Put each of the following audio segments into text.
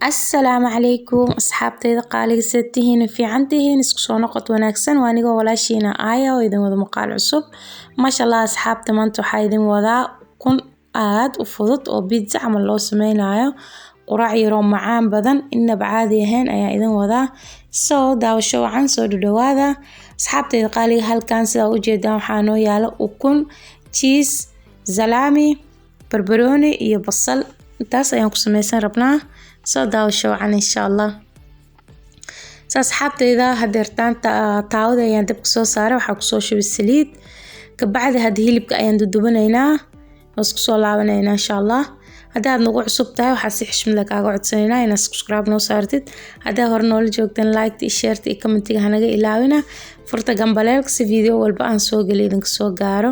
Assalaamu calaykum asxaabteyda qaaliga, sida tihiin? Fiican tihiin? Isku soo noqod wanaagsan. Waa anigoo walaashiina Aaya oo idin wada muuqaal cusub, maasha Allah. Asxaabta, maanta waxaa idin wadaa ukun aad u fudud oo pizza camal loo sameynayo. Quraac yaroo macaan badan, inaba caadi ahayn ayaa idin wadaa. Soo daawasho wacan, soo dhadhawaada asxaabteyda qaaliga. Halkan sidaa ujeedaan waxaa noo yaala ukun, cheese, salami, barbarooni iyo basal. Intaas ayaan ku sameysan rabnaa. Soo daawasho wacan, insha Allah. Asxaabteyda, hadeertaan taawada ayaan dabka soo saaray, waxaa kusoo shubay saliid. Kabacdi hadda hilibka ayaan dudubanaynaa, waa isku soo laabanaynaa, insha Allah. Haddii aad nagu cusub tahay, waxaa si xishmad leh kaaga codsanaynaa inaad subscribe noo saartid. Haddii hore noola joogtan, like iyo share iyo commentiga hanaga ilaawina. Furta gambaleelka si video walba aan soo geliyo idinka soo gaaro.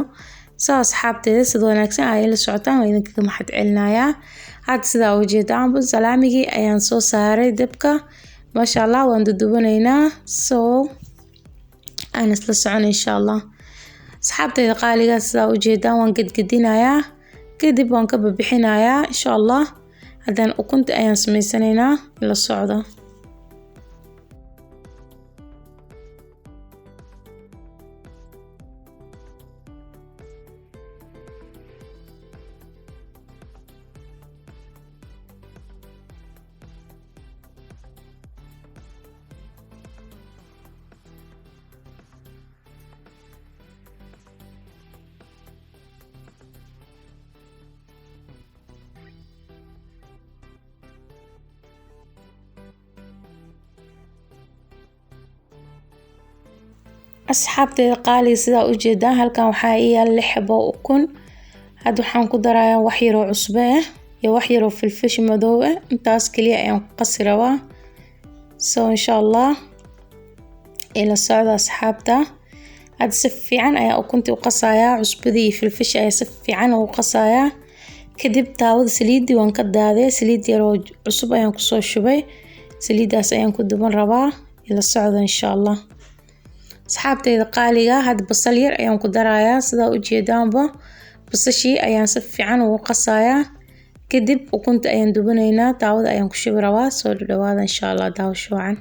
Soo asxaabteeda, sida wanaagsan ay la socotaan waa idinkaga mahad celinayaa. Hadda sidaa ujeedaanba salaamigii ayaan soo saaray dabka, maasha Allah, waan dudubanaynaa. Soo aan isla socon, insha Allah. Asxaabteyda qaaliga, sidaa ujeedaan waan gedgedinayaa, kadib waan ka babixinayaa, insha Allah. Haddana ukunta ayaan sameysanaynaa, la socdo. Asxaabteyda qaaliga, sidaa ujeedaan halkan waxaa ii yaala 6 xabo ukun. Hadda waxaan ku darayaa wax yaroo cusbo ah iyo wax yaroo filfish madow ah. Intaas kaliya ayaan ku qasi rabaa. So insha Allah ila socda, asxaabta. Hadda si fiican ayaa ukuntii u qasayaa, cusbadii iyo filfish ayaa si fiican ugu qasayaa. Kadib taawada saliidii waan ka daaday, saliid yaroo cusub ayaan kusoo shubay, saliidaas ayaan ku duban rabaa. Ila socda, insha Allah, asxaabteyda qaaliga. Hadda basal yar ayaan ku darayaa. Sidaa ujeedaanba basashii ayaan si fiican ugu qasayaa. Kadib ukunta ayaan dubanaynaa, taawada ayaan ku shubi rabaa. Soo dhawaada, insha Allah, daawasho wacan.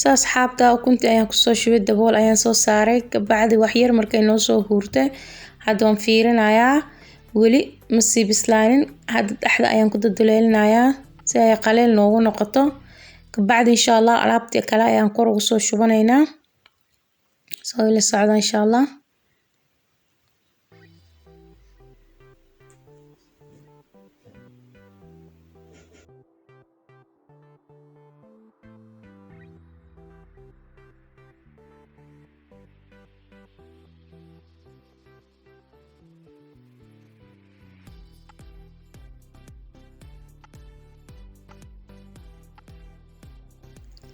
So asxaabta, ukuntii ayaan kusoo shubay, dabool ayaan soo saaray. Kabacdi wax yar markay noo soo huurtay, hadda waan fiirinayaa, weli ma sii bislaanin. Hadda dhexda ayaan ku duduleelinayaa si ay qaleel noogu noqoto. Kabacdi, insha Allah, alaabtii kale ayaan kor ugu soo shubanaynaa. Soo ila socda, insha Allah.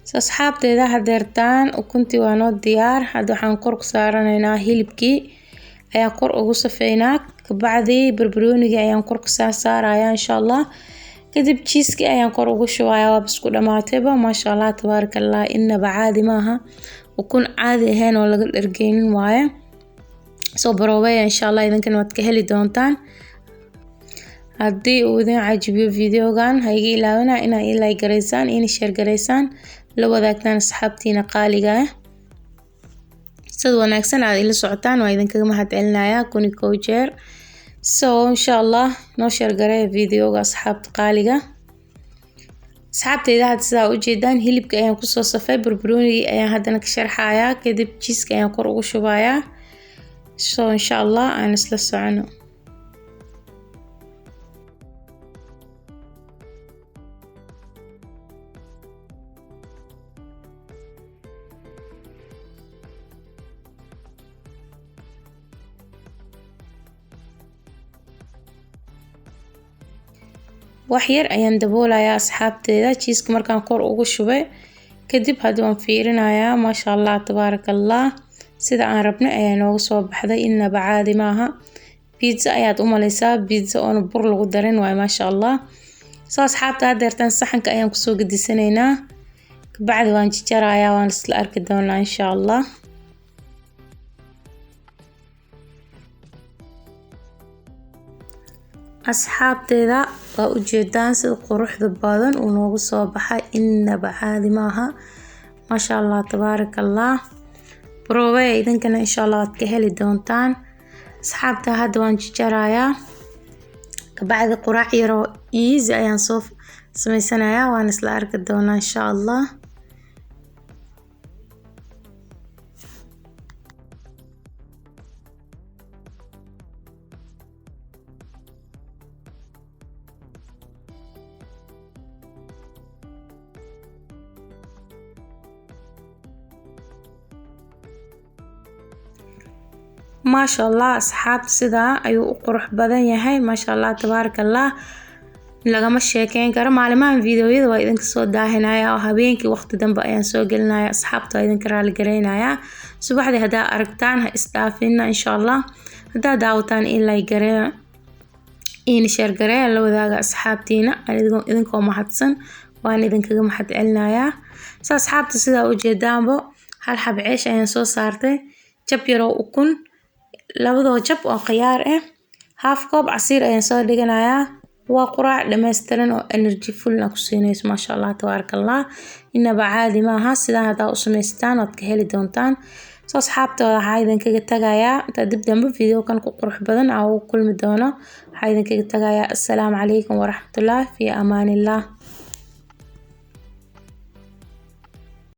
So asxaabteyda, hadeertaan ukuntii waa noo diyaar. Hadda waxaan kor ku saaranaynaa hilibkii ayaan kor ugu safeynaa. Kabacdi barbaroonigii ayaan kor ku saarayaa, insha Allah. Kadib cheesekii ayaan kor ugu shubayaa. Waaba isku dhamaatayba, maasha Allah, tabaaraka Allah, inaba caadi maaha. Ukun caadi ahayn oo laga dhargeynin waaye. Soo baroobeya, insha Allah, idinkana waad ka heli doontaan. Haddii uu idin cajibiyo videogan, ha iga ilaawina inaa ii like garaysaan, iina share garaysaan, la wadaagtaan asxaabtiina qaaliga ah. Sida wanaagsan aad ila socotaan waa idinkaga mahad celinayaa 1001 jeer. So insha Allah noo share gareeya videoga, asxaabta qaaliga. Asxaabteyda, hadda sidaa ujeedaan hilibka ayaan kusoo safay, barbaroonigii ayaan haddana ka sharxayaa, kadib cheeseka ayaan kor ugu shubayaa. So insha Allah aan isla socono. Wax yar ayaan daboolayaa, asxaabteeda. Cheeseka markaan kor ugu shubay kadib, hadda waan fiirinayaa. Maasha Allah, tabaaraka Allah, Sida aan rabnay ayaa nooga soo baxday, inaba caadi maaha. Pizza ayaad u maleysaa, pizza oona bur lagu darin waaye, maasha Allah. Soo asxaabta, hadeertan saxanka ayaan kusoo gedisanaynaa, kabacdi waan jajarayaa, waan isla arki doonaa insha Allah. Asxaabteeda, waa ujeedaan sida quruxda badan uu noogu soo baxay, inaba caadi maaha, maasha Allah, tabaaraka Allah. Broweya idinkana, insha Allah waad ka heli doontaan. Asxaabta, hadda waan jajarayaa, kabacdi quraac yaroo easy ayaan soo sameysanayaa, waan isla arki doonaa insha Allah. Maasha Allah, asxaabta, sidaa ayuu u qurux badan yahay, maasha Allah, tabaaraka Allah, lagama sheekeyn karo. Maalimahan videoyada waa idinka soo daahinaya oo habeenkii waqti dambe ayaan soo gelinaya. Asxaabta, waa idinka raali gareynayaa. Subaxdii haddaa aragtaan, ha isdhaafina insha Allah. Haddaa daawataan, in like gareeya, in share gareeya, la wadaaga asxaabtiina, idinkoo mahadsan, waan idinkaga mahad celinayaa. Sa asxaabta, sidaa ujeedaanbo, hal xab ceesh ayaan soo saartay, jab yaroo ukun, labadoo jab oo khiyaar ah, half koob casiir ayaan soo dhiganayaa. Waa quraac dhammaystiran oo energy full na ku siinayso, maasha Allah, tabaaraka Allah, inaba caadi maaha. Sidaan haddaa u samaystaan, waad ka heli doontaan. Soo asxaabta, waxaa idinkaga tagayaa intaa dib dambe video kan ku qurux badan aan ugu kulmi doono. Waxaa idinkaga tagayaa assalaamu calaykum waraxmatullahi, fi amaanillah.